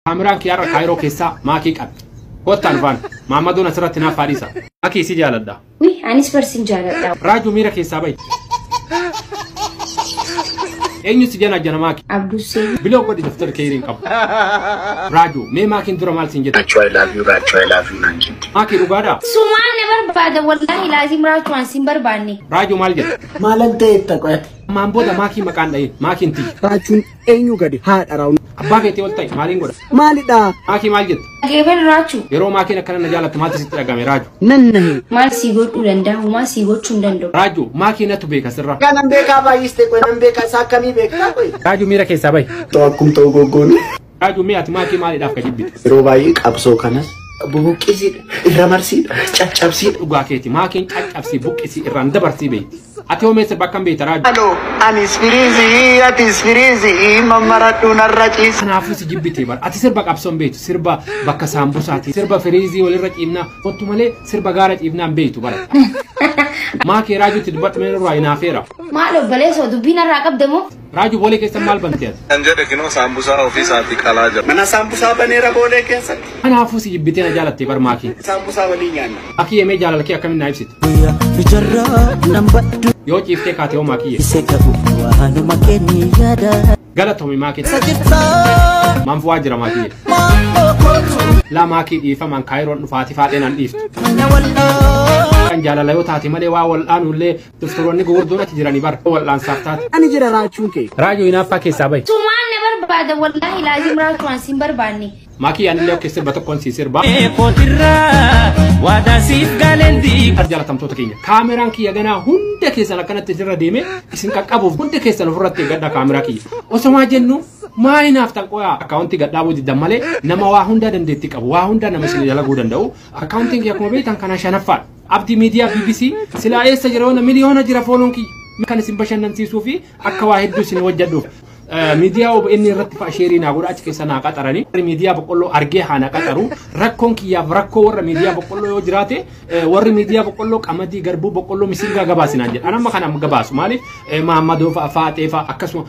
Kaameraan kiyyaarra Kaayiroo keessaa maakii qabdi. Kottaan faan Maammadoon asirratti naaf haadhiisa. Maakii si jaaladha. Wi anis barsiin jaaladha. Raajuu miira keessaa bahi. Eenyu si jana jana maakii? Abdussee. Biloo godhi daftar keeriin qabu. Raajuu mee maakiin dura maal siin jette? Raachuu I love you, Raachuu I love you naan jette. Maakii dhugaadhaa? Sumaan na barbaada wallaahi laazim raachuu an sin barbaanne. Raajuu maal jette? Maalan ta'etta qo'ate. Ammaan booda maakii maqaan dha'in maakiin tiyya. Raachuun eenyu gadi haadha raawun. Abbaa keetii ol ta'i maaliin godha? Maalidha? Maakii maal jette? Dhageeffadhu raachuu. Yeroo maakiin akkana na jaalattu maaltu sitti dhagame Raajuu? Nan nahe. Maal sii godhuu danda'a? Homaa sii gochuu hin danda'u. Raajuu maakii natu beeka sirra. Kanan beekaa baay'iste qo'e nan beekaa isaa akkamii beektaa qo'e. Raajuu miira keessaa bahi. Ta'u akkum ta'u goggoon. Raajuu mee ati maakii maaliidhaaf ka jibbite? Yeroo baay'ee qabsoo kanas bubuqqisiidha, irra marsiidha, caccabsiidha. Dhugaa keeti maakiin caccabsii buqqisii irraan dabarsii beekti. Ati hoo mee sirba akkam beekta Raajuu? Aloo anis firiizii atis firiizii mammaradhu narra ciisi. Kanaafuu si jibbitee bara. Ati sirba qabsoon beektu sirba bakka saambusaati sirba firiizii walirra ciibnaa kottu malee sirba gaara ciibnaa hin beektu bara. Maakii Raajuutti dubbadhu mee nurraa hinaafeera. Maal obboleessoo dubbiin irraa qabda moo? Raajuu boolee keessa maal bante ati? Kan jedhe kinoo saambusaa ofii isaatii qalaa jira. Mana saambusaa baneera boolee keessatti. Kanaafuu si jibbitee na jaalattee bar maakii. Saambusaa waliin nyaanna. Maakii yemee jaalala kee akkamiin naa ibsite? Yoo ciiftee kaate hoo maakii galatoomi maakii. Maanfu waa jira maakii. Laa maakii dhiifamaan Kaayiroon dhufaati faaxee naan dhiiftu. Kan jaalala yoo taate malee waa wal'aanullee doktoroonni gurguddoon achi jiranii bara wal'aansaaf taate. Ani jira raachuun kee. Raajuu hinaaffaa keessaa bahi. Sumaan na barbaada wallaahi laazim raachuu an sin barbaanne. Maakii yaanillee akka sirba tokkoon sii sirba. Waadaa siif galeen diiga. Jaalatamtoota keenya kaameraan kiyya ganaa hunda keessan akkanatti irra deeme isin qaqqabuuf hunda keessan ofirratti eeggadha kaameraa kiyya. Osomaa jennu maa hinaaftan qoyaa akkaawuntii gadhaabuu diddan malee nama waa hunda dandeettii qabu waa hunda nama isin dalaguu danda'u akkaawuntiin kiyya akkuma beektan kana shanaffaadha. Abdii Miidiyaa BBC silaa eessa jira yoona miliyoona jira fooloon kiyya kan isin bashannansiisuu fi akka waa hedduu isin hojjedhuuf. Miidiyaa OBN irratti fa'a sheerii naa godha achi keessa naa qaxaranii miidiyaa boqqolloo argee haa na qaxaru rakkoon kiyyaaf rakkoo warra miidiyaa boqqolloo yoo jiraate warri miidiyaa boqqolloo qamadii garbuu boqqolloo misingaa gabaasinaan jedha anamma kana gabaasu maaliif maammadoo fa'a faaxee fa'a akkasuma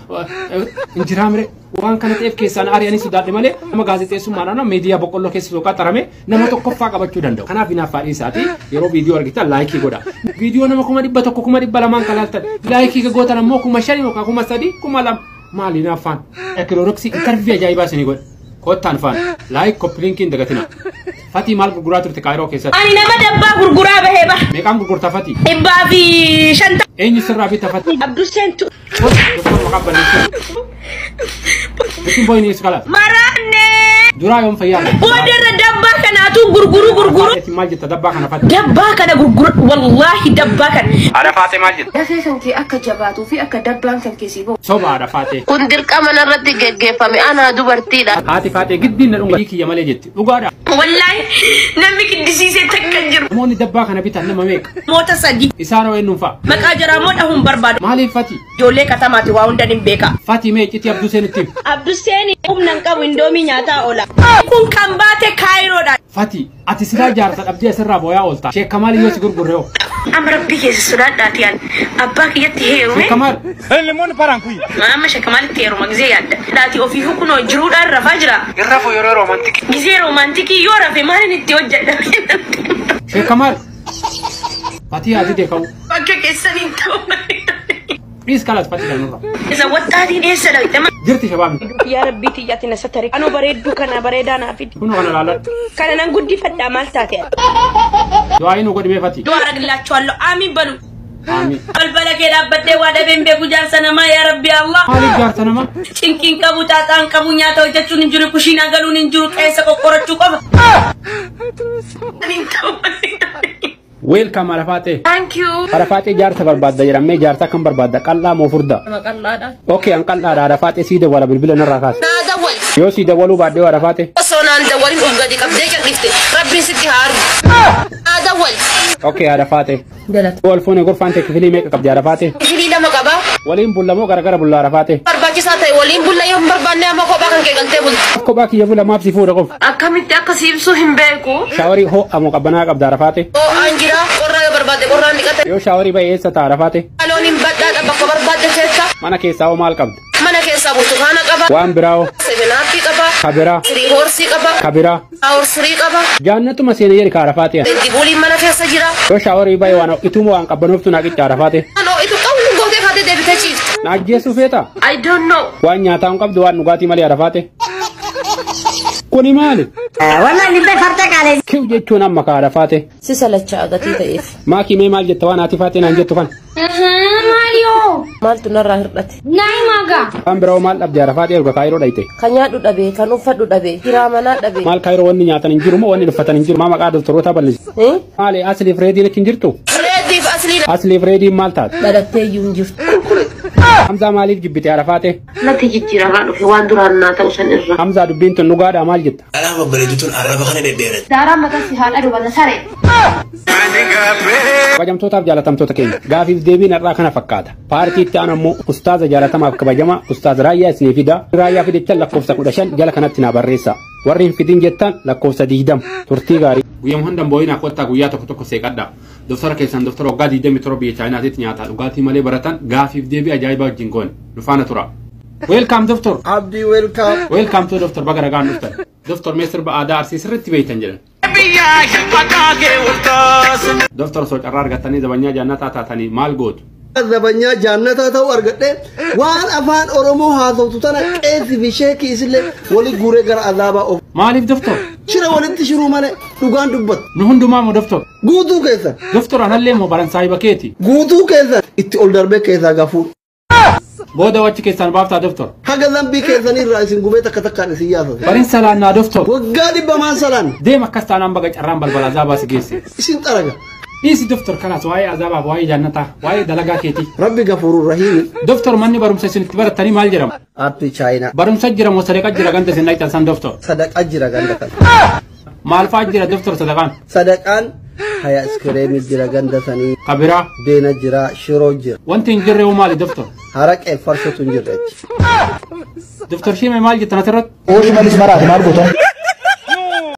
injiraa mire waan kana ta'eef keessaan ari'anii sodaadhe malee nama gaazexeessummaadhaan miidiyaa boqqolloo keessa osoo qaxarame nama tokkoffaa qabachuu danda'u. Kanaaf hinaaffaa dhiisaati yeroo viidiyoo argitan laayikii godha. Viidiyoo nama 100,000 200,000 kan laaltan laayikii gootan ammoo 5,000 yookaan 3,000 2,000 maali hinaaffaan. Ekirooroksii intarviiyuu ajaa'ibaa isinii godha. Kottaan faan laayik koppilinkiin dagatina. Fatii maal gurguraa turte Kaayiroo keessatti? Ani nama dabbaa gurguraa bahee bara. Meeqaan gurgurtaa Fatii? 150. Eenyu sirraa bita Fatii? Abdusseentu. Doktor maqaan balleessuu. Bitin booyinii isu kalaas. Maraanne. Duraa yoom fayyaa argatte? Boodarra dabbaa kanaatu gurguru gurguru. Fatii maal jetta dabbaa kana Fatii? Dabbaa kana gurguru wallaahi dabbaa kana. Haadha Faatee maal jetta? Dafee kan kee akka jabaatuu fi akka dabbaan kan kee sii ba'u. Soba haadha Faatee. Kun dirqama narratti geggeeffame anaa dubartiidha. Haati Faatee giddiin na dhunga kiyya malee jetti. Dhugaadha. Wallaahi namni kiddisiisee takka hin jiru. Namoonni dabbaa kana bitan nama meeqa? Moota sadii. Isaan hoo eenyuun fa'a? Maqaa jaraa moo dhahuun barbaadu. Maaliif Fatii? Ijoollee katamaati waa hundan hin beeka. Fatii mee iccitii Abduseen itti himi. Abdusseen humna hin qabu indoomii nyaataa oola. Kun kan baate Kaayiroodha. Fatii ati silaa jaarsa dhabdee asirraa booyaa oolta. Sheekka maal yoo si gurgurre hoo? Amma rabbii keessa sodaadhaati yaadda. Abbaa kiyyatti heerume. Sheekka maal? Amma sheekka maalitti heeruma gisee yaadda. Dhaati ofii kunoo jiruudhaan rafaa jira. Irra yeroo roomantikii. Gisee roomantikii yoo rafe maalin itti hojjedha? Sheekka maal? Fatii ati deekamu. Bakka keessaniin ta'u. Dhiis kalaas Fatii kanarra. Isa wattaatiin eessa dhaqxe? Jirti shabaabni. Yaa rabbii xiyyaatti na satare. Anoo bareedduu kana bareedaa naa fidi. Kunoo kana laaladhu. Kana nan guddifadhaa maal taate? Du'aa inni godhi mee Fatii. Du'a aragillaachuwallo amiin balu. Amiin. Balbala kee dhaabbadhee waa dhabeen beeku jaarsa namaa yaa rabbi Allah. Maaliif jaarsa namaa? Cinqiin qabu xaaxaan qabu nyaata hojjechuun hin jiru kushiinaa galuun hin jiru qeensa qoqqorachuu qofa. Welcome haadha Faatee. Thank you. Haadha Faatee jaarsa barbaadda jedhamee jaarsa akkam barbaadda qal'aa moo furdaa? Qal'aadha. Okay an qal'aadha haadha Faatee sii dawwala bilbila narraa kaase. Naa dawwal. Yoo sii dawwaluu baadhee haadha Faatee. Osoo naan dawwalin of gadi qabdee cal'ifte rabbiin sitti haa argu. Naa dawwal. Okay haadha Faatee. Galata. Wal fuune gorfaan ta'e kifilii meeqa qabdi haadha Faatee? Kifilii lama qaba. Waliin bulla moo garagara bulla haadha Faatee? Barbaachisaa ta'e waliin bulla yoo hin barbaanne amma kophaa kan kee galtee bulta. Kophaa kiyya bula maaf si fuudha qofa? Akkamitti akka si ibsu hin beeku. Shaaworii ho'a moo qabbanaa qabda haadha Faatee? Ho'aan jira qorraa yoo barbaadde qorraan dhiqata. Yoo shaaworii ba'e eessa ta'a haadha Faatee? Loon hin badhaadha bakka barbaadde keessa. Mana keessaa hoo maal qabda? Mana keessaa burtukaana qaba. Waan biraa hoo? Sevenaappii qaba. Ka biraa? Sirii horsii qaba. Ka biraa? Horsii qaba. Jaannatuma seenee jedhi ka Arafaate. Reddibuuliin mana keessa jira. Yoo shaaworii bahe waan ho'itumoo waan qabbanooftu naa qicca Arafaate. Waan ho'itu qabu gootee kaatee deebitee ciifta. Na ajjeesuu feetaa? I don't know. Waan nyaataa hin qabdu waan dhugaatii malee Arafaate. Kuni maali? Wallahi libbee farda qaalee. Kiw jechuun amma ka Arafaate. Si salachaa gatii ta'eef. Maakii mee maal jetta waan haati faatee naan jettu kana? Maaliyoo? Maaltu narraa hir'ate? Naa himaa gaa. Waan biraa hoo maal dhabde Arafaate erga Kaayiroo dhayte? Kan nyaadhu dhabe, kan uffadhu dhabe, kiraa manaa dhabe. Maal Kaayiroo wanni nyaatan hin jiru moo wanni uffatan hin jiru? Maa maqaa doktorootaa balleessi? Maali Asliif Reediin achi hin jirtu? Reediif Asliin. Asliif Reediin maal taate? Dhalattee iyyuu hin jirtu. Hamzaa maaliif jibbite Arafaate? Natti jijjiiramaa dhufe waan duraan naa ta'u san irra. Hamzaa dubbiin tun dhugaadhaa maal jetta? Dhalaa babbareedu tun arraba kana dhedheeratti. Daaraan mataa si haadha dubata saree. Kabajamtootaaf jaalatamtoota keenya gaafiif deebiin har'aa kana fakkaata. Paartii itti aanu ammoo ustaaza jaalatamaaf kabajamaa ustaaz Raayyaa isinii fida. Raayyaa fidichan lakkoofsa 15 jala kanatti naa barreessa. Warri hin fidin jettan lakkoofsa 20 turtii gaarii. Guyyama hunda hin boo'inaa kottaa guyyaa tokko tokko seeqadhaa. Doftara keessan doftara waggaa 27 biyya Chaayinaatitti nyaataa dhugaatii malee baratan gaafiif deebii ajaa'ibaa wajjin goone. Nu faana turaa. Welcome doctor. Abdii welcome. Welcome to doctor baga nagaan dhuftan. Doctor mee sirba aadaa Arsii sirriitti beektan jedhan. Doctor osoo carraa argattanii zabanyaa jaannataa taatanii maal gootu? Zabanyaa jaannataa ta'uu argadhee waan afaan Oromoo haasoftu tana qeessi fi sheekii isillee wali guuree gara azaabaa of. Maaliif doctor? Shira walitti shiruu malee dhugaan dubbatu. Nu hundumaa moo doctor? Guutuu keessan. Doctor anallee moo baran saahiba keeti? Guutuu keessan itti ol darbee keessaa gafuu. Booda wachi keessaan baaftaa doctor? Haga zambii keessanii irraa isin gubee takka takkaan isin yaasase. Barin salaannaa doctor. Waggaa dhibba maan salaan. Deem akkas taanaan baga carraan balbala azaabaa si geesse. Isin xaraga. Dhiisi doctor kalaas waa'ee azaabaaf waa'ee jannataa waa'ee dalagaa keetii. Rabbi gafuurur rahiimi. Doctor manni barumsa isin itti barattanii maal jedhama? Aappii Chaayinaa. Barumsa jira moo sadaqa jira ganda isin dhaqxan san doctor? Sadaqa jira ganda kana. Maal fa'aa jira doctor sadaqaan? Sadaqaan haya iskireemii jira ganda sanii. Ka biraa? Deena jira shiroo jira. Wanti hin jirre hoo maali doctor? Haraqee farshotu hin jirre achi. Doctor Shimee maal jettan asirratti? Oo Shimallis maraate maal gootan?